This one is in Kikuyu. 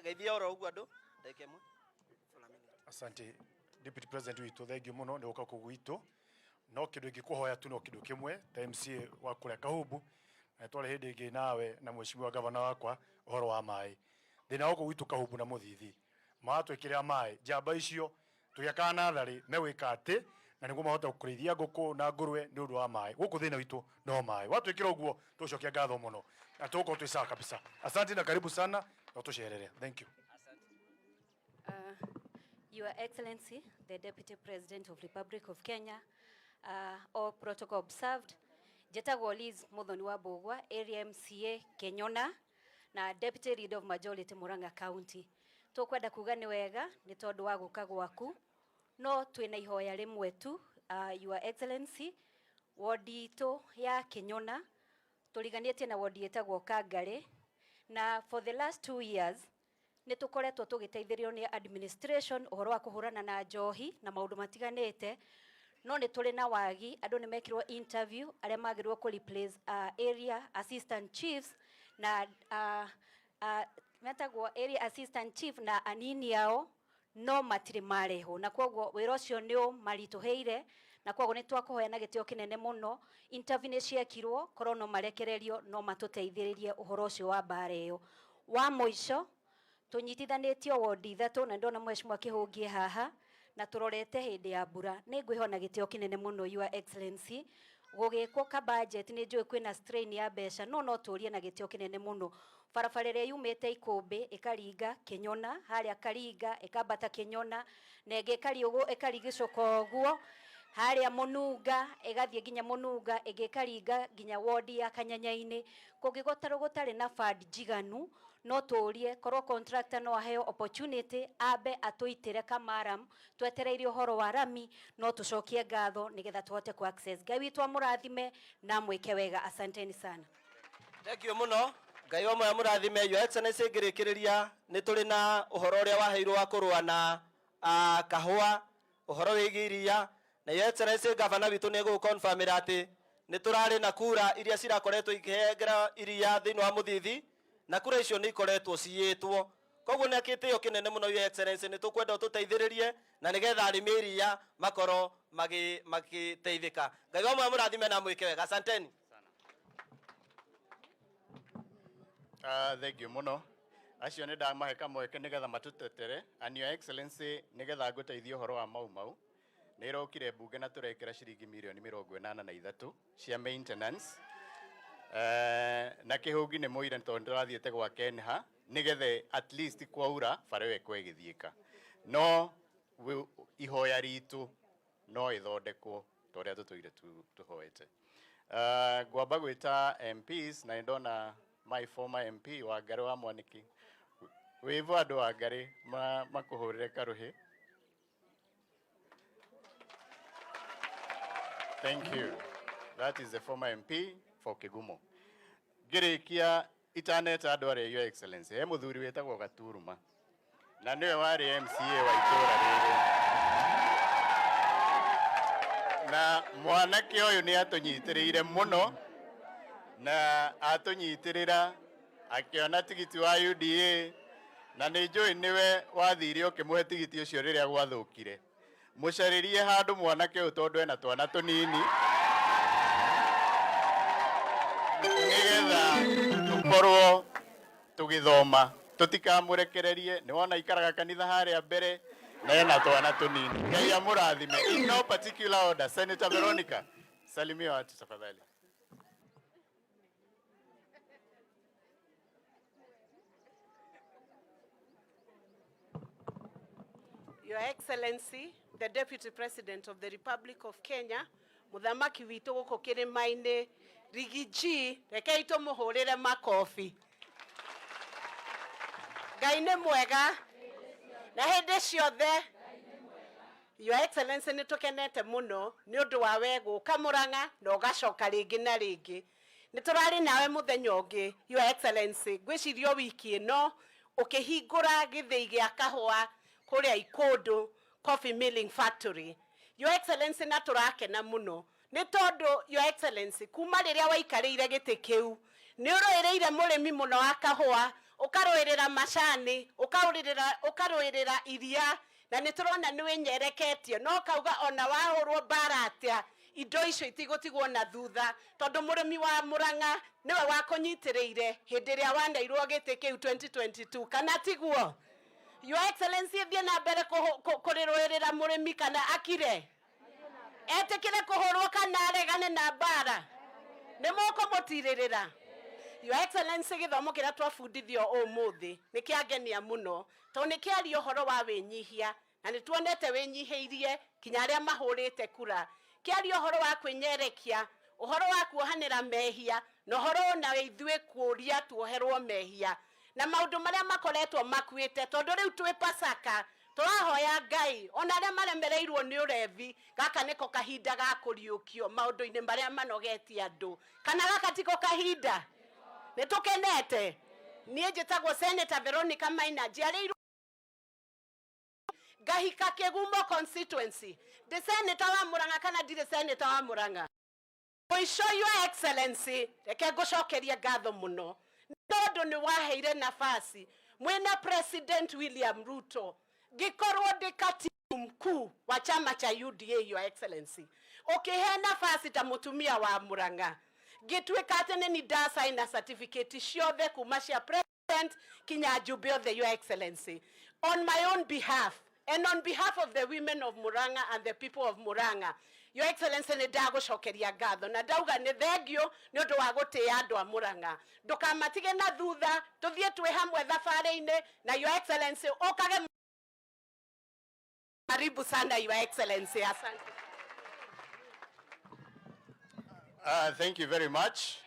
Geithia oro ũguo andũ ndagĩka ĩmwe. For a minute. Asante Deputy President witũ, thengiũ mũno nĩ gũka kũu gwitũ. No kĩndũ ingĩkũhoya tu no kĩndũ kĩmwe ta MCA wa kũrĩa Kahumbu, na twarĩ hĩndĩ ĩngĩ nawe na mheshimiwa gavana wakwa ũhoro wa maĩ. Thĩna wa gũkũ gwitũ Kahumbu na Mũthithi, maratwĩkĩrĩra maĩ, njamba icio tũgĩakaga natharĩ megwĩka atĩ na nĩguo mahote kũrĩithia ngũkũ na ngũrwe nĩ ũndũ wa maĩ. Gũkũ thĩna witũ no maĩ. Watwĩkĩra ũguo tũgũcokia ngatho mũno na tũgũkorwo twĩ sawa kabisa. Asante na karibu sana na ũtũcerere. Thank you. Your Excellency, the Deputy President of Republic of Kenya, all protocol observed. Njĩtagwo Liz Muthoni wa Mbũgua, Area MCA Kenyona, na Deputy Leader of Majority Murang'a County. Tũkwenda kuga nĩ wega nĩ tondũ wa gũka gwaku, no twĩna ihoya rĩmwe tu, Your Excellency, wodi itũ ya Kenyona, tũriganĩtie na wodi ĩtagwo Kangarĩ, na for the last 2 years, nĩ tũkoretwo tũgĩteithĩrĩrio nĩ administration ũhoro wa kũhũrana na njohi na maũndũ matiganĩte, no nĩ tũrĩ na wagi, andũ nĩ mekirwo interview arĩa magĩrĩirwo kũ replace area assistant chiefs na metagwo area assistant chief na anini ao, no matirĩ marehwo, na koguo wĩra ũcio nĩ ũmaritũhĩire, na koguo nĩ twakũhoya na gĩtĩo kĩnene mũno. Interview nĩ ciekirwo, korwo no marekererio no matũteithĩrĩrie ũhoro ũcio wa mbara ĩyo. Wa mũico, tũnyitithanĩtio wondi ithatũ, na ndona mheshimiwa Kĩhũngie haha, na tũrorete hĩndĩ ya mbura. Nĩ ngwĩhoya na gĩtĩo kĩnene mũno Your Excellency, gũgĩkwo ka budget nĩ njũĩ kwĩna strain ya mbeca, no no tũrie na gĩtĩo kĩnene mũno. Barabara ĩrĩa yumĩte Ikũmbĩ ĩkaringa Kĩnyona, harĩa Karinga ĩkambata Kĩnyona, na ĩngĩ ĩkarigicũka ũguo, harĩa Mũnunga ĩgathiĩ nginya Mũnunga, ĩngĩ ĩkaringa nginya wodi ya Kanyanya-inĩ. Kũngĩgotarwo gũtarĩ na fund njiganu, no tũrie korwo contractor no aheo opportunity ambe atũitĩre kamaram, twetereire ũhoro wa rami, no tũcokie ngatho nĩgetha tũhote ku access. Ngai witũ amũrathime na amwĩke wega. Asanteni sana. Thank you mũno. Ngai wa moya mũrathime. Your Excellency, ngĩrĩkĩrĩria nĩ tũrĩ na ũhoro ũrĩa waheirwo wa kũrũa na kahũa, ũhoro wĩgiĩ iria, na Your Excellency gavana witũ nĩ egũgũconfirmĩra atĩ nĩ tũrarĩ na kura iria cirakoretwo ikĩhengera iria thĩinĩ wa Mũthithi, na kura icio nĩ ikoretwo ciyĩtwo. Koguo nĩ akĩtĩo kĩnene mũno Your Excellency, nĩ tũkwenda ũtũteithĩrĩrie na nĩgetha arĩmi a iria makorwo magĩteithĩka. Ngai wa moya mũrathime na amwĩke wega. Asanteni. Thank you mũno. Acio nĩ ndamahe kamweke nĩgetha matũtetere. And Your Excellency, nĩgetha ngũteithie ũhoro wa Mau Mau, nĩ ĩrokire mbunge na tũrekĩra ciringi mirioni mĩrongo ĩnana na ithatũ cia maintenance. Na Kĩhũngi nĩ mũira tondũ nĩtũrathiĩte gwa Kenha nĩgetha at least kwaura bara ĩyo ĩkorwo ĩgĩthiĩka. No ihoya ritũ no ĩthondekwo ta ũrĩa tũtũire tũhoete. Ngwamba gwĩta MPs na nĩndona my former MP Wangari wa Mwaniki. Wĩvo andũ Wangari makũhũrĩre karũhĩ. Thank you. That is the former MP for Kigumo. Ngĩrĩkia itaneta andũ arĩa Your Excellency, he mũthuri wĩtagwo Gaturuma na nĩwe warĩ MCA wa itũũra rĩrĩ, na mwanake ũyũ nĩ atũnyitĩrĩire mũno na atũnyitĩrĩra akĩona tigiti wa UDA, na nĩ njũĩ nĩwe wathire ũkĩmũhe tigiti ũcio rĩrĩa gwathũkire. Mũcarĩrie handũ mwanake ũyũ tondũ ena twana tũnini, nĩgetha tũkorwo tũgĩthoma, tũtikamũrekererie. Nĩ wona ikaraga kanitha harĩa mbere na ena twana tũnini. Ngai amũrathime. In no particular order, Senator Veronica, salimia watu tafadhali. Your Excellency, the Deputy President of the Republic of Kenya, Muthamaki witũ gũkũ kĩrĩma-inĩ, Riggy G, rekei tũmũhũrĩre makobi. Ngai nĩ mwega na hĩndĩ ciothe. Your Excellency, nĩ tũkenete mũno nĩ ũndũ wa we gũka Mũrang'a na ũgacoka rĩngĩ na rĩngĩ. Nĩ tũrarĩ nawe mũthenya ũngĩ, Your Excellency, ngwĩciria o wiki ĩno ũkĩhingũra gĩthĩi gĩa kahũa kũrĩa Ikũndũ Coffee Milling Factory. Your Excellency, na tũrakena mũno nĩ tondũ Your Excellency, kuma rĩrĩa waikarĩire gĩtĩ kĩu nĩ ũrũĩrĩire mũrĩmi mũno wa kahũa, Ũkarũĩrĩra macani, ũkarũĩrĩra iria, na nĩ tũrona nĩ wĩnyereketie no kauga ona wahũrwo mbara atĩa indo icio itigũtigwo na thutha, tondũ mũrĩmi wa Murang'a nĩwe wakũnyitĩrĩire hĩndĩ ĩrĩa waneirwo gĩtĩ kĩu 2022, kana tiguo? Your Excellency, thiĩ na mbere kũrĩrũĩrĩra mũrĩmi kana akire etĩkĩre kũhũrwo kana aregane na mbara, nĩ mũkũmũtirĩrĩra. Your Excellency, gĩthomo kĩrĩa twabundithio ũmũthĩ nĩ kĩangenia mũno, tondũ nĩ kĩaria ũhoro wa wĩnyihia, na nĩ tuonete wĩnyihĩirie kinya arĩa mahũrĩte kura. Kĩaria ũhoro wa kwĩnyerekia, ũhoro wa kuohanĩra mehia, na ũhoro ona ithuĩ kũũria tuoherwo mehia na maũndũ marĩa makoretwo makuĩte, tondũ rĩu twĩ Pasaka, tũrahoya Ngai ona arĩa maremereirwo nĩ ũrevi, gaka nĩko kahinda ga kũriũkio maũndũ-inĩ marĩa manogetie andũ. Kana gaka tiko kahinda? Nĩ tũkenete. Niĩ njĩtagwo Senator Veronica Maina, njiarĩirwo ngahika Kĩgumo constituency. Ndĩ senator wa Murang'a kana ndirĩ senator wa Murang'a? Mũico, Your Excellency, reke ngũcokerie ngatho mũno tondũ nĩ waheire nafasi mwĩna President William Ruto ngĩkorwo ndĩ katibu mkuu wa chama cha UDA. Your Excellency, ũkĩhe nafasi ta mũtumia wa Murang'a, ngĩtuĩka atĩ nĩ ndasaina certificate ciothe kuma cia president kinya njumbe othe. Your Excellency, on my own behalf and on behalf of the women of Murang'a and the people of Murang'a, Your Excellency, nĩ ndagũcokeria ngatho na ndauga nĩ thengio nĩ ũndũ wa gũtĩĩa andũ a Murang'a. Ndũkamatige na thutha, tũthiĩ twĩ hamwe thabarĩ-inĩ. Na Your Excellency, ũkage karibu sana, Your Excellency. Asante. Thank you very much.